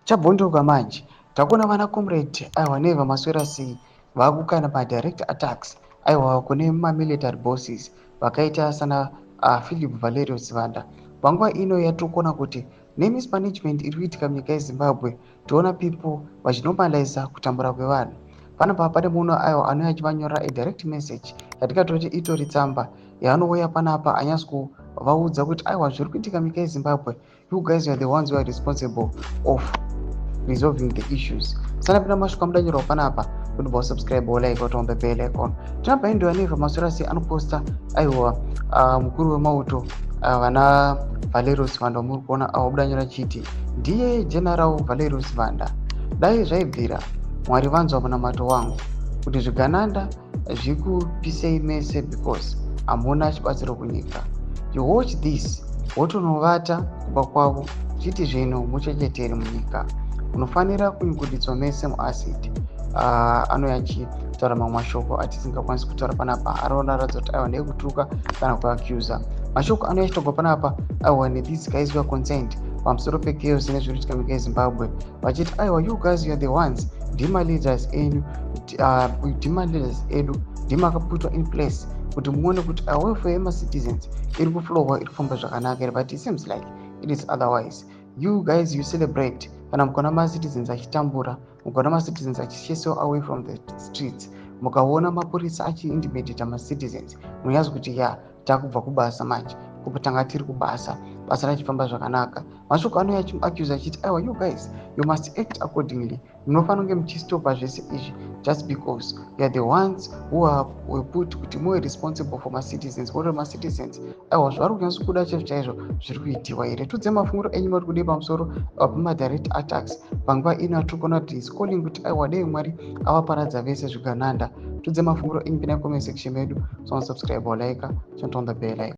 Chabvondoka manje, takuona vana Comrade, aiwa, Never maswera sei, vakukana madirect attacks, aiwa, kune mamilitary bosses vakaita sana Philip Valerio Sibanda. Panguva ino yatiri kuona kuti nemismanagement iri kuitika munyika yeZimbabwe, toona people vachinormaliza kutambura kwevanhu. Panapa pane munhu, aiwa, anouya achivanyora adirect message, yatikatoti itori tsamba yaanouya panapa anyatsi kuvaudza kuti, aiwa, zviri kuitika munyika yeZimbabwe, you guys are the ones who are responsible of resolving the issues. Sanapinda masvika mudanyorwa panapa kuti vasubscribe, like, watombe bell icon. Tinabva indoya Never maswera sei anoposta, aiwa, mukuru wemauto, vana Valerio Sibanda, muri kuona avo budanyora chiti ndiye General Valerio Sibanda. Dai zvaibvira Mwari vanzwa munamato wangu kuti zvigananda zvikupisei mese, because hamuna chibatsiro kunyika. You watch this, wotonovata kumba kwavo chiti zvino muchengeteri munyika munofanira kunyukudidzwa mese muacid. Anouya achitaura mamwe mashoko atisingakwanisi kutaura panapa, anoratidza kuti, aiwa, ndeyekutuka kana kuaccusa. Mashoko anouya achitogwa panapa, aiwa, nethese guys who are concerned pamusoro pechaos nezviri kuitika munyika yeZimbabwe, vachiti, aiwa, you guys, you are the ones, ndimaleaders enyu, ndimaleaders edu, ndimakaputwa in place kuti muone kuti welfare yemacitizens iri kuflowa, iri kufamba zvakanaka here. But it seems like it is otherwise. You guys, you celebrate kana mukaona macitizens achitambura, mukaona macitizens achichasiwa away from the streets, mukaona mapurisa achiintimidata macitizens, munyazi kuti ya, takubva kubasa manje, tanga tiri kubasa, basa rachifamba zvakanaka. Mashoko anouya achiaccusa achiti, aiwa, you guys, you must act accordingly, munofanira kunge muchistopa zvese izvi just because you are the ones who are were put kuti muve responsible for macitizens. Ore macitizens, aiwa, zvavari kunyatso kuda chaizvo chaizvo zviri kuitiwa here? Tudze mafungiro enyu mari kudii pamusoro pemadirect attacks panguva ino atiri kuona kuti is calling kuti, aiwa, dei Mwari avaparadza vese zvigananda. Tudze mafungiro enyu pinai comment section medu. So subscribe or like, turn on the bell icon.